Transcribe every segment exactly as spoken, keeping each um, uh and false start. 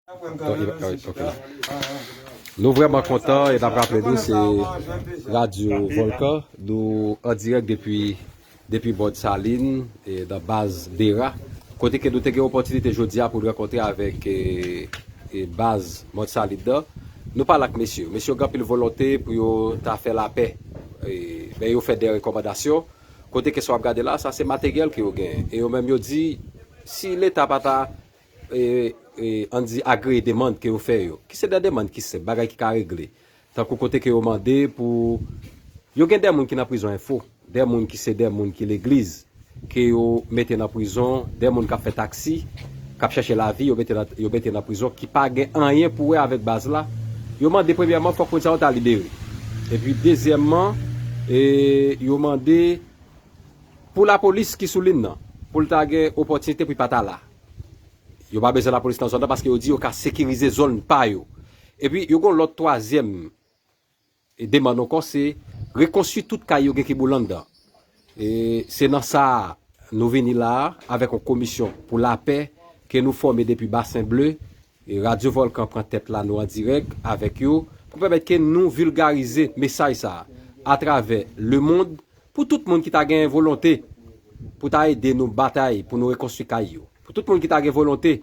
Ok, ok. Nou vrèman kontan e n ap raple nou se Radyo Volkan, nou an dirèk depi, depi bò Salin, e nan baz Dera, kote ke nou te gen opòtinite jodi a pou n rankontre avèk e, e baz Mòn Salin nan. Nou pale ak mesye yo. Mesye yo gen anpil volonte pou yo ta fè lapè, e, men yo fè de rekòmandasyon. Kote ke sa w ap gade la, sa se materyèl ke yo genyen. E yo menm yo di, si Leta pa ta e, e, ann di agreye demann ke yo fè yo, ki se de demann ki senp, bagay ki ka regle. Tankou kote ke yo mande pou, yo gen de moun ki nan prizon enfo, de moun ki se de moun ki legliz, ke yo mete nan prizon, de moun k ap fè taksi, k ap chèche lavi, yo mete nan, yo mete nan prizon, ki pa gen anyen pou wè avèk baz la. Yo mande premyèman fòk moun sa yo ta libere. Epi dezyèmman, e, yo mande pou lapolis ki sou lin nan, pou l ta gen opòtinite pou l pa ta la. Yo pa bezwen lapolis nan zòn nan paske yo di yo ka sekirize zòn pa yo. Epi yo gen yon lòt twazyèm demann ankò, se rekonstwi tout kay yo gen kibou anndan. E se nan sa a, nou vini la a avèk yon komisyon pou lapè ke nou fòme depi Basen Ble. E Radyo Volkan pran tèt la, nou an dirèk avèk yo pou pèmèt ke nou vilgarize mesaj sa a atravè lemonn pou tout moun ki ta gen volonte pou ta ede nou batay pou nou rekonstwi kay yo. Pou tout moun ki ta gen volonte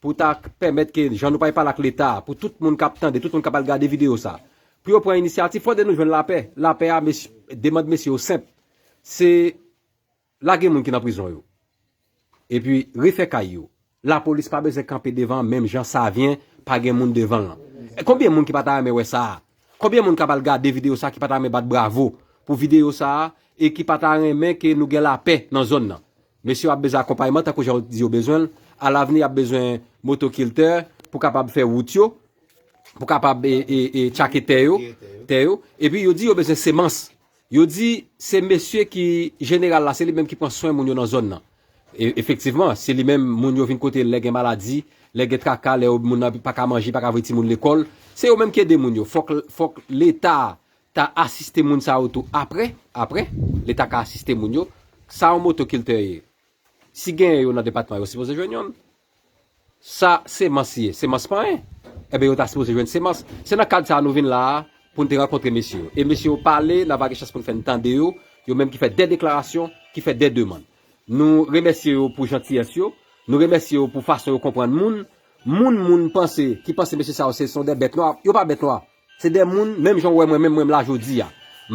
pou ta pèmèt ke jan nou pral pale ak Leta, pou tout moun k ap tande, tout moun k ap al gade videyo sa, pou yo pran inisyativ, fò de nou jwenn lapè. Lapè a, mesye, demann mesye yo senp. Se lage moun ki nan prizon yo. Epi refè kay yo. Lapolis pa bezwen kanpe devan menm jan Savyen pa gen moun devan l lan. E konbyen moun ki pa ta renmen wè sa a? Konbyen moun k ap al gade videyo sa a ki pa ta renmen bat bravo pou videyo sa a e ki pa ta renmen ke nou gen lapè nan zòn nan? Mesye yo ap bezwen akonpayman tankou jan yo di yo bezwen l. Alavni, y ap bezwen motokiltè pou kapab fè wout yo, pou kapab e, e, e, tchake tè yo, tè yo. Epi yo di yo bezwen semans. Yo di se mesye ki jeneral la, se li menm ki pran swen moun yo nan zòn nan. E, efektivman, se li menm moun yo vin kote l lè gen maladi, lè gen traka, lè yo, moun nan pa ka manje, pa ka voye timoun lekòl. Se yo menm ki ede moun yo. Fòk, fòk Leta ta asiste moun sa yo tou apre, apre, Leta ka asiste moun yo. Sa yon motokiltè ye. Si genyen yo nan depatman, yo sipoze jwenn youn. Sa semans ye, semans pa anyen. Enben, yo ta sipoze jwenn semans. Se nan kad sa a nou vin la a pou n te rankontre mesye yo. E mesye yo pale, n a va gen chans pou n fè n tande yo, yo menm ki fè de deklarasyon, ki fè de demann. Nou remèsye yo pou jantiyès yo, nou remèsye yo pou fason yo konprann moun. Moun, moun panse, ki panse mesye sa yo se, se de bèt nwa, yo pa bèt nwa. Se de moun, menm jan w wè mwen, menm mwen m la jodi a.